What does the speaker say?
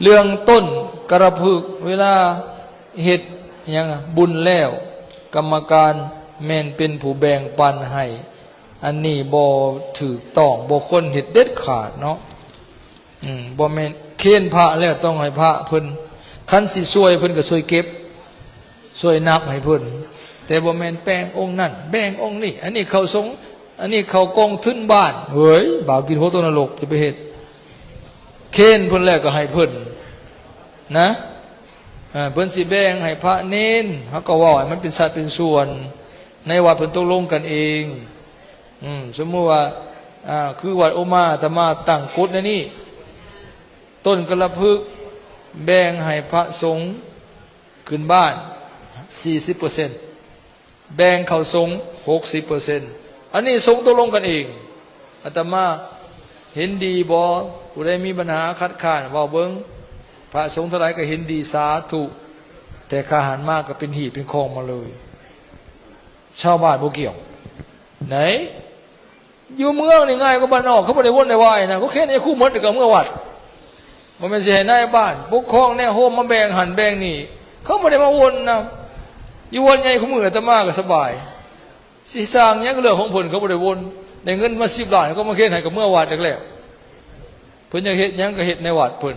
ເລື່ອງຕົ້ນກະລະພຶກ ເວລາເຮັດຫຍັງບຸນແລ້ວ ກຳມະການແມ່ນເປັນຜູ້ແບ່ງປັນໃຫ້ ອັນນີ້ບໍ່ຖືກຕ້ອງ ບໍ່ຄວນເຮັດເດັດຂາດເນາະ. ອືມ ບໍ່ແມ່ນເຄນພະແລ້ວຕ້ອງໃຫ້ພະເພິ່ນ ຄັນຊິຊ່ວຍເພິ່ນກໍຊ່ວຍເກັບ ຊ່ວຍນັບໃຫ້ເພິ່ນ ແຕ່ບໍ່ແມ່ນແບ່ງອົງນັ້ນ ແບ່ງອົງນີ້ ອັນນີ້ເຂົ້າສົງ ອັນນີ້ເຂົ້າກອງທຶນບ້ານ ເອີຍ ບາບກິນຫົວຕົກນະລົກ ຈະໄປເຮັດ ເຄນເພິ່ນແລ້ວກໍໃຫ້ເພິ່ນນະ ເອີ ເພິ່ນຊິແບ່ງໃຫ້ພະເນນ ເຮົາກໍເວົ້າໃຫ້ມັນເປັນສັດເປັນສ່ວນ ໃນວັດເພິ່ນຕົກລົງກັນເອງ. ອືມ ສົມມຸດວ່າ ອ່າ ຄືວັດໂອມາ ອາດຕະມາຕັ້ງກົດໃນນີ້ ຕົ້ນກະລະພຶກແບ່ງໃຫ້ພະສົງຂຶ້ນບ້ານສີ່ສິບເປີເຊັນ ແບ່ງເຂົ້າສົງຫົກສິບເປີເຊັນ ອັນນີ້ສົງຕົກລົງກັນເອງ. ອາດຕະມາເຫັນດີບໍ່? ຜູ້ໃດມີບັນຫາຂັດຄ້ານເວົ້າເບິ່ງ ພະສົງເທົ່າໃດກໍເຫັນດີ ສາທຸ ແຕ່ຂ້າຫັນມາກໍເປັນຮີດເປັນຄອງມາເລີຍ ຊາວບ້ານບໍ່ກ່ຽວໃດ. ຢູ່ເມືອງນີ້ງ່າຍກວ່າບ້ານນອກ ເຂົາບໍ່ໄດ້ວົນໄດ້ວາຍນະ ເຂົາເຄນໃຫ້ຄູໝົດ ແລ້ວກໍເມືອວັດ. ບໍ່ແມ່ນຊິໃຫ້ນາຍບ້ານປົກຄອງແນະໂຮມມາແບ່ງຫັ້ນແບ່ງນີ້ ເຂົາບໍ່ໄດ້ມາວົນນຳ. ຢູ່ວັດໃຫຍ່ຄູ່ມື້ອາດຕະມາກໍສະບາຍ ຊິສ້າງຫຍັງກໍເລື່ອງຂອງເພິ່ນ ເຂົາບໍ່ໄດ້ວົນ. ໄດ້ເງິນມາສິບລ້ານ ເຂົາມາເຄນໃຫ້ກໍເມືອວັດຈັກແລ້ວ. ເພິ່ນຢາກເຮັດຫຍັງກໍເຮັດໃນວັດເພິ່ນ.